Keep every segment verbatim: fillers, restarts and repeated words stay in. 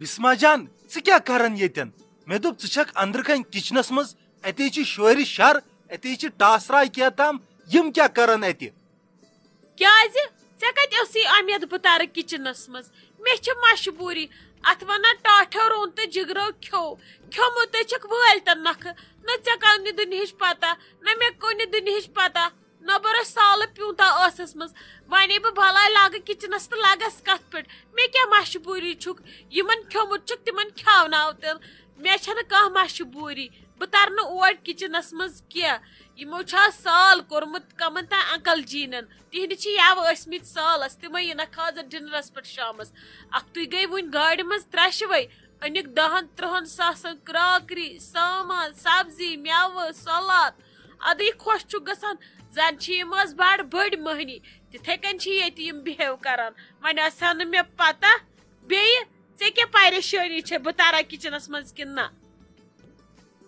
بسما جان، ژٕ کیٛاہ کران ییٚتٮ۪ن؟ مےٚ دوٚپ، ژٕ چھکھ أنٛدرٕ کنہِ کچنس منٛز، اتے چھِ شورِ شر، اتے چھِ ٹاسراے کیٛاہ تام، یِم کیٛاہ کران اتہِ؟ کیٛازِ؟ ژےٚ کتہِ ٲسٕے اُمید بہٕ ترٕ کچنس منٛز؟ مےٚ چھِ مجبوٗری۔ اتھ ونان ٹاٹھیو روٚن تہٕ جگرو کھیوٚو۔ کھیوٚمُت تے چھکھ وٲلۍ تن نکھٕ۔ نہ ژےٚ کُنہِ دُنیہٕچ پتہ، نہ مےٚ کُنہِ دُنیہٕچ پتہ۔ نۄبرٕ سالہٕ پیوٗنٛتاہ ٲسَس منٛز۔ وۄنۍ بہٕ بلاے لاگہٕ کچنس تہٕ لگس کتھ پٮ۪ٹھ؟ مےٚ کیٛاہ مجبوٗری چھُکھ؟ یِمن کھیوٚمُت چھُکھ، تِمن کھیاوناو تیٚلہِ۔ مےٚ چھنہٕ کانٛہہ مجبوٗری۔ بہٕ ترٕ نہٕ اور کچنس منٛز کینٛہہ۔ یِمو چھا سال کوٚرمُت کمن تام انکل جینن۔ تِہنٛدِ چھِ یَوٕ ٲسمٕتۍ سالس، تِمے یِنکھ حاضر ڈنرس پٮ۪ٹھ شامس۔ اکھتُے گٔے وُنہِ گاڑِ منٛز ترٛےٚ شوے۔ أنِکھ دَہن ترٛہن ساسن کراکری، سامان، سبزی، مٮ۪وٕ، سلاد۔ ادٕ یہِ خۄش چھُ گژھان، زن چھِ یِم آز بڑٕ بٔڑۍ مٔہنی۔ تِتھے کٔنۍ چھِ ییٚتہِ یِم بِہیو کران۔ وۄنۍ آسہِ ہا نہٕ مےٚ پتہ بیٚیہِ، ژےٚ کیٛاہ پریشٲنی چھےٚ، بہٕ ترا کچنس منٛز کِنہٕ نہ؟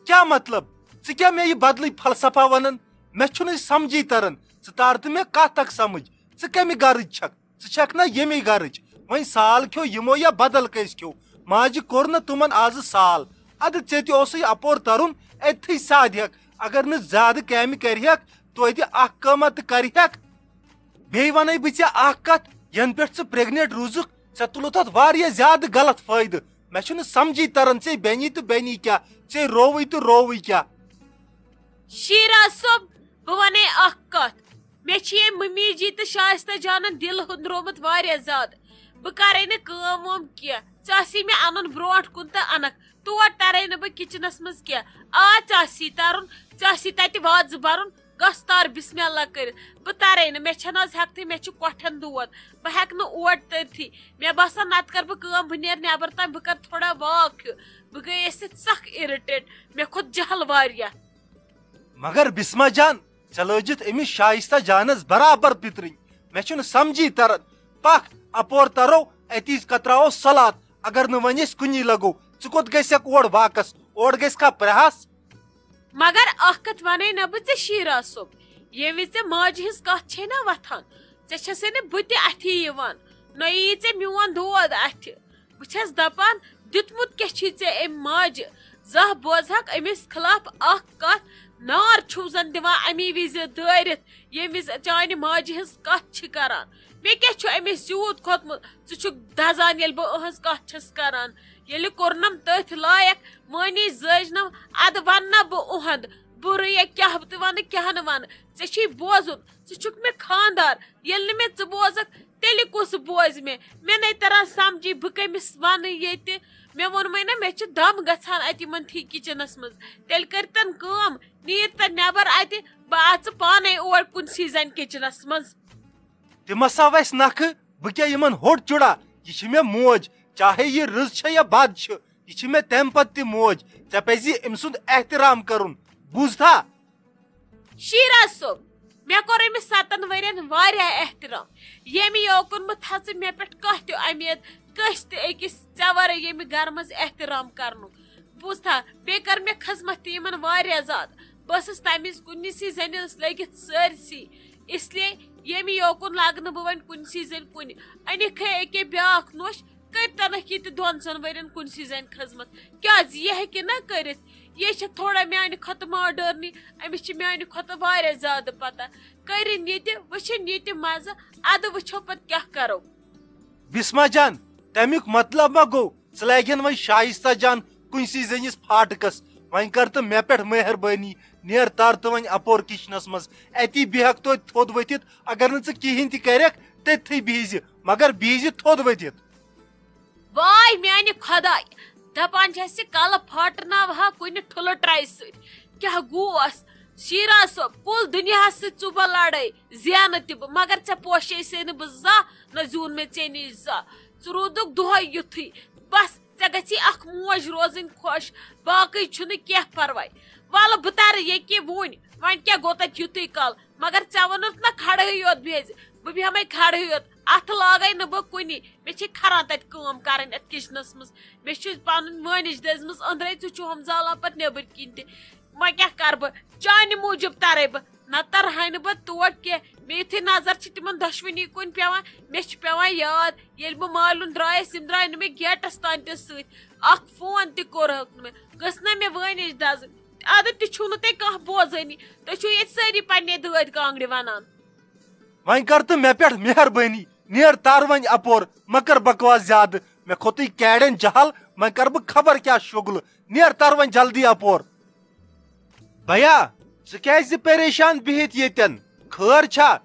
کیٛاہ مطلب؟ ژٕ کیٛاہ مےٚ یہِ بدلٕے فلسفہ ونان؟ مےٚ چھُنہٕ یہِ سمجھی تران۔ ژٕ تار تہٕ مےٚ کتھ اکھ سمجھ۔ ژٕ کمہِ گرٕچ چھکھ؟ ژٕ چھکھ نا ییٚمی گرٕچ؟ وۄنۍ سال کھیو یِمو یا بدل کٲنٛسہِ کھیو، ماجہِ کوٚر نہٕ تِمن آزٕ سال۔ ادٕ ژےٚ تہِ اوسُے اپور ترُن، أتتھٕے سادِ ہیکھ۔ اگر نہٕ زیادٕ کامہِ کرِ ہیکھ، توتہِ اکھ کٲمہ تہٕ کرِ ہیکھ۔ بیٚیہِ ونے بہٕ ژےٚ اکھ کتھ، ینہٕ پٮ۪ٹھ ژٕ پریگنیٹ روٗزُکھ، ژےٚ تُلُتھ اتھ واریاہ زیادٕ غلط فٲیدٕ۔ مےٚ چھُنہٕ سمجھی تران، ژےٚ بینی تہٕ بینی کیٛاہ، ژےٚ رووٕے تہٕ رووٕے کیٛاہ۔ شیراز صٲب، بہٕ ونے اکھ کتھ۔ مےٚ چھِ ییٚمۍ ممی جی تہٕ شایستہ جانن دِل ہُنٛدرومُت واریاہ زیادٕ۔ بہٕ کرے نہٕ کٲم وٲم کینٛہہ۔ ژےٚ آسی مےٚ انُن برونٛٹھ کُن تہٕ انکھ۔ تور ترے نہٕ بہٕ کچنس منٛز کینٛہہ۔ آ، ژےٚ آسی ترُن، ژےٚ آسی تتہِ وازٕ برُن۔ گژھ تار بسم اللہ کٔرِتھ۔ بہٕ ترے نہٕ، مےٚ چھنہٕ آز ہٮ۪کتھٕے، مےٚ چھُ کۄٹھٮ۪ن دود۔ بہٕ ہٮ۪کہٕ نہٕ اور تٔرتھٕے۔ مےٚ باسان نتہٕ کرٕ بہٕ کٲم، بہٕ نیرٕ نٮ۪بر تام، بہٕ کرٕ تھوڑا واک ہیوٗ۔ بہٕ گٔیس سخ اِرِٹیٹ، مےٚ کھوٚت جہل واریاہ۔ مگر بسما جان، ژےٚ لٲجِتھ أمِس شایستہ جانس برابر پِترٕنۍ۔ مےٚ چھُنہٕ سمجھی تران۔ پکھ، اپور ترو، اتی کتراوو سلاد۔ اگر نہٕ وۄنۍ أسۍ کُنی لگو، ژٕ کوٚت گژھکھ اور واکس؟ اور گژھِ کھا پرہس؟ مگر اکھ کتھ ونے نہ بہٕ ژےٚ شیراز صٲب، ییٚمہِ وِزِ ژےٚ ماجہِ ہٕنٛز کتھ چھے نہ وتھان، ژےٚ چھسے نہٕ بہٕ تہِ اتھِ یِوان، نہ یی ژےٚ میون دود اتھِ۔ بہٕ چھس دپان، دیُتمُت کیٛاہ چھی ژےٚ أمۍ ماجہِ؟ زانٛہہ بوزہکھ أمِس خلاف اکھ کتھ؟ نار چھُو زن دِوان امی وِزِ دٲرِتھ، ییٚمہِ وِزِ چانہِ ماجہِ ہٕنٛز کتھ چھِ کران۔ مےٚ کیٛاہ چھُ أمِس یوٗت کھوٚتمُت؟ ژٕ چھُکھ دزان ییٚلہِ بہٕ أہنٛز کتھ چھس کران۔ ییٚلہِ کوٚرنم تٔتھۍ لایق، مٲنی زٲجنم، ادٕ ونہٕ نہ بہٕ اُہنٛد۔ بُرٕ یا کیٛاہ تہِ ونہٕ، کیٛاہ نہٕ ونہٕ، ژےٚ چھُے بوزُن۔ ژٕ چھُکھ مےٚ خاندار۔ ییٚلہِ نہٕ مےٚ ژٕ بوزکھ، تیٚلہِ کُس بوزِ مےٚ؟ مےٚ نے تران سمجھی، بہٕ کٔمِس ونہٕ ییٚتہِ؟ مےٚ ووٚنمَے نہ، مےٚ چھُ دم گژھان اتہِ یِمن تھی کچنس منٛز۔ تیٚلہِ کٔرۍتن کٲم، نیٖرتن نٮ۪بر اتہِ، بہٕ اژٕ پانے اور کُنسٕے زنہِ کچنس منٛز۔ تِم ہسا وسہِ نکھٕ، بہٕ کیٛاہ یِمن ہوٚٹ چُڑا؟ یہِ چھِ مےٚ موج، چاہے یہِ رٕژ چھےٚ یا بد چھِ، یہِ چھِ مےٚ تمہِ پتہٕ تہِ موج۔ ژےٚ پزی أمۍ سُنٛد احترام کرُن، بوٗزتھا؟ شیراز صٲب، مےٚ کوٚر أمِس ستن ؤرین واریاہ احترام۔ ییٚمہِ یوکُن بہٕ تھژٕ مےٚ پٮ۪ٹھ کانٛہہ تہِ اُمید، کٲنٛسہِ تہِ أکِس، ژےٚ ورٲے ییٚمہِ گرٕ منٛز احترام کرنُک۔ بوٗزتھا، بیٚیہِ کٔر مےٚ خدمت تہِ یِمن واریاہ زیادٕ۔ بہٕ ٲسٕس تمہِ وِزِ کُنِسٕے زٔنِس لٔگِتھ سٲرسٕے، اس لیے ییٚمہِ یوکُن لگہٕ نہٕ بہٕ وۄنۍ کُنسٕے زٔنۍ کُنہِ۔ أنِکھ ہے أکے بیٛاکھ نوٚش، کٔرۍ تنکھ یہِ تہِ دۄن ژۄن ؤرین کُنسٕے زٔنۍ خدمت۔ کیٛازِ، یہِ ہیٚکہِ نہ کٔرِتھ؟ یہِ چھےٚ تھوڑا میانہِ کھۄتہٕ ماڈٲرنٕے، أمِس چھِ میانہِ کھۄتہٕ واریاہ زیادٕ پتہ۔ کٔرِن یہِ تہِ، وٕچھِن یہِ تہِ مزٕ، ادٕ وٕچھو پتہٕ کیٛاہ کرو۔ بسما جان، تمیُک مطلب ما گوٚو ژٕ لاگہن وۄنۍ شایستہ جان کُنسٕے زٔنِس پھاٹکس؟ وۄنۍ کر تہٕ مےٚ پٮ۪ٹھ مہربٲنی، نیر تر تہٕ وۄنۍ اپور کچنس منٛز، اتی بیہکھ توتہِ تھوٚد ؤتھِتھ۔ اگر نہٕ ژٕ کِہینۍ تہِ کرکھ، تٔتھٕے بِہزِ، مگر بِہزِ تھوٚد ؤتھِتھ۔ واے میانہِ خۄداے، دپان چھس یہِ کلہٕ پھاٹناوہا کُنہِ ٹھُلہٕ ٹرٛایہِ سۭتۍ۔ کیٛاہ گوس؟ شیراز صٲب، کُل دُنیاہس سۭتۍ ژُبہ لڑٲے، زینہٕ تہِ بہٕ، مگر ژےٚ پوشے سے نہٕ بہٕ زانٛہہ، نہ زیوٗن مےٚ ژےٚ نِش زانٛہہ۔ ژٕ روٗدُکھ دۄہے یُتھُے، بس ژےٚ گژھی اکھ موج روزٕنۍ خۄش، باقٕے چھُنہٕ کینٛہہ پرواے۔ وَلہٕ بہٕ ترٕ ییٚکیٛاہ وُنۍ، وۄنۍ کیٛاہ گوٚو تَتہِ یُتُے کال؟ مگر ژےٚ ووٚنُتھ نہ کھڑہٕے یوت بیٚہزِ، بہٕ بیٚہمَے کھڑہٕے یوت، اَتھٕ لاگَے نہٕ بہٕ کُنی۔ مےٚ چھے کھران تَتہِ کٲم کَرٕنۍ اَتھ کِچنَس منٛز، مےٚ چھِ پَنٕنۍ مٲنِج دٔزمٕژ أنٛدرَے، ژٕ چھُہَم زالان پَتہٕ نیٚبٕرۍ کِنۍ تہِ۔ وۄنۍ کیٛاہ کَرٕ بہٕ؟ چانہِ موٗجوٗب تَرَے بہٕ، نہ ترہاے نہٕ بہٕ تور کینٛہہ۔ مےٚ یُتھُے نظر چھِ تِمن دۄشوٕنی کُن پٮ۪وان، مےٚ چھِ پٮ۪وان یاد، ییٚلہِ بہٕ مالُن درٛایس، یِم درٛاے نہٕ مےٚ گیٹس تام تہِ سۭتۍ۔ اکھ فون تہِ کوٚرہکھ نہٕ مےٚ۔ گٔژھ نہ مےٚ وٲنِج دزٕنۍ۔ ادٕ تہِ چھُو نہٕ تُہۍ کانٛہہ بوزٲنی۔ تُہۍ چھِو ییٚتہِ سٲری پننہِ دٲدۍ کانٛگرِ ونان۔ وۄنۍ کر تہٕ مےٚ پٮ۪ٹھ مہربٲنی، نیر تر وۄنۍ اپور، مہ کر بکواس زیادٕ۔ مےٚ کھوٚتُے کیڑٮ۪ن جہل، وۄنۍ کر بہٕ خبر کیٛاہ شُگلہٕ۔ نیر تر وۄنۍ جلدی اپور۔ بیا، ژٕ کیازِ پریشان بِہِتھ ییٚتٮ۪ن؟ خٲر چھا؟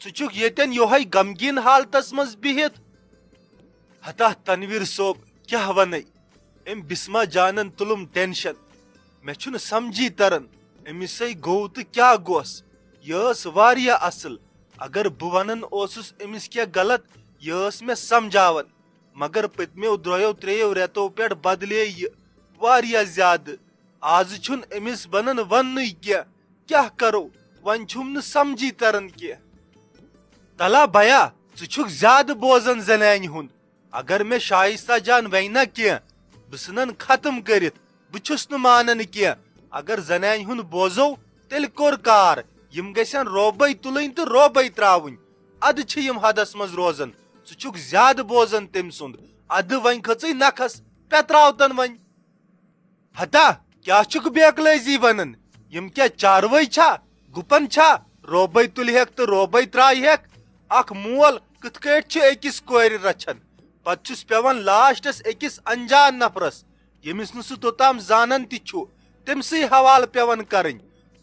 ژٕ چھُکھ ییٚتٮ۪ن یِہوٚے غمگیٖن حالتس منٛز بِہِتھ؟ ہتا تنویر صٲب، کیٛاہ ونے؟ أمۍ بسمہ جانن تُلُم ٹینشن۔ مےٚ چھُنہٕ سمجھی تران، أمِس سۭتۍ گوٚو تہٕ کیٛاہ گوٚس۔ یہِ ٲس واریاہ اصل۔ اگر بہٕ ونان اوسُس أمِس کینٛہہ غلط، یہِ ٲس مےٚ سمجھاوان۔ مگر پٔتمیو دۄیو ترٛیٚیو رٮ۪تو پٮ۪ٹھ بدلے یہِ واریاہ زیادٕ۔ آز چھُنہٕ أمِس بنان وننُے کینٛہہ۔ کیٛاہ کرو؟ وۄنۍ چھُم نہٕ سمجھی تران کینٛہہ۔ تلا بیا، ژٕ چھُکھ زیادٕ بوزان زنانہِ ہُنٛد۔ اگر مےٚ شایستہ جان وَنہِ نہ کینٛہہ، بہٕ ژھٕنن ختم کٔرِتھ۔ بہٕ چھُس نہٕ مانان کینٛہہ۔ اگر زنانہِ ہُنٛد بوزو، تیٚلہِ کوٚر کار۔ یِم گژھن روبے تُلٕنۍ تہٕ روبے ترٛاوٕنۍ۔ ادٕ چھِ یِم حدس منٛز روزان۔ ژٕ چھُکھ زیادٕ بوزان تٔمۍ سُنٛد۔ ادٕ وۄنۍ کھٔژٕے نکھس، پٮ۪تراو تن وۄنۍ۔ ہتا، کیٛاہ چھُکھ بیقلٲزی ونان؟ یِم کیٛاہ چاروٲے چھا؟ گُپن چھا؟ روبے تُلہِ ہیکھ تہٕ روبے ترٛایہِ ہیکھ۔ اکھ مول کِتھ کٲٹھۍ چھُ أکِس کورِ رچھان؟ پتہٕ چھُس پٮ۪وان لاسٹس أکِس انجان نفرس، ییٚمِس نہٕ سُہ توٚتام زانان تہِ چھُ، تٔمۍ سٕے حوالہٕ پٮ۪وان کرٕنۍ۔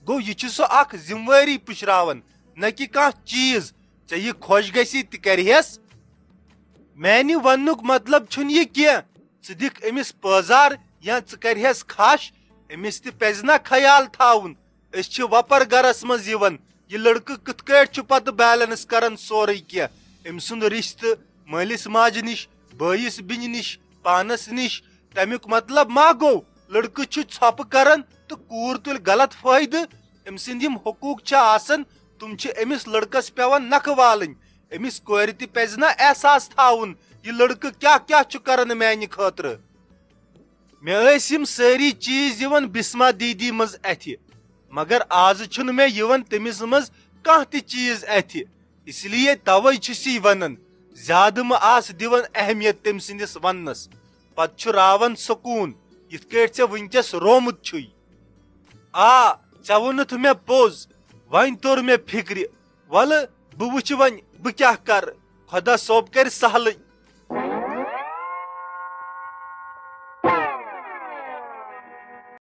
گوٚو، یہِ چھُ سُہ اکھ ذمہٕ وٲری پُشراوان، نہ کہِ کانٛہہ چیٖز۔ ژےٚ یہِ خۄش گژھی، تہِ کرِہٮ۪س۔ میانہِ وننُک مطلب چھُنہٕ یہِ کینٛہہ، ژٕ دِکھ أمِس پٲزار یا ژٕ کرِہٮ۪س کھش، أمِس تہِ پزِ نہ خیال تھاوُن۔ أسۍ چھِ وۄپر گرس منٛز یِوان۔ یہِ لڑکہٕ کِتھ کٲٹھۍ چھُ پتہٕ بیلنس کران سورُے کینٛہہ؟ أمۍ سُنٛد رشتہٕ، مٲلِس ماجہِ نِش، بٲیِس بیٚنہِ نِش، پانس نِش۔ تمیُک مطلب ما گوٚو لڑکہٕ چھُ ژھۄپہٕ کران تہٕ کوٗر تُلہِ غلط فٲیدٕ؟ أمۍ سٕنٛدۍ یِم حقوٗق چھِ آسان، تِم چھِ أمِس لڑکس پٮ۪وان نکھٕ والٕنۍ۔ أمِس کورِ تہِ پزِ نہ احساس تھاوُن، یہِ لڑکہٕ کیٛاہ کیٛاہ چھُ کران میانہِ خٲطرٕ۔ مےٚ ٲسۍ یِم سٲری چیٖز یِوان بسمہ دیدی منٛز اَتھِ، مگر آز چھُنہٕ مےٚ یِوان تٔمِس منٛز کانٛہہ تہِ چیٖز اَتھِ۔ اس لیے توے چھُس یی ونان، زیادٕ مہٕ آس دِوان اہمیت تٔمۍ سٕنٛدِس وننس۔ پتہٕ چھُ راوان سکوٗن، یِتھ کٲٹھۍ ژےٚ وٕنکیٚس رومُت چھُے۔ آ، ژےٚ ووٚنُتھ مےٚ پوٚز، وۄنۍ توٚر مےٚ فِکرِ۔ وَلہٕ، بہٕ وٕچھِ وۄنۍ بہٕ کیٛاہ کرٕ۔ خۄدا صٲب کرِ سہلٕے۔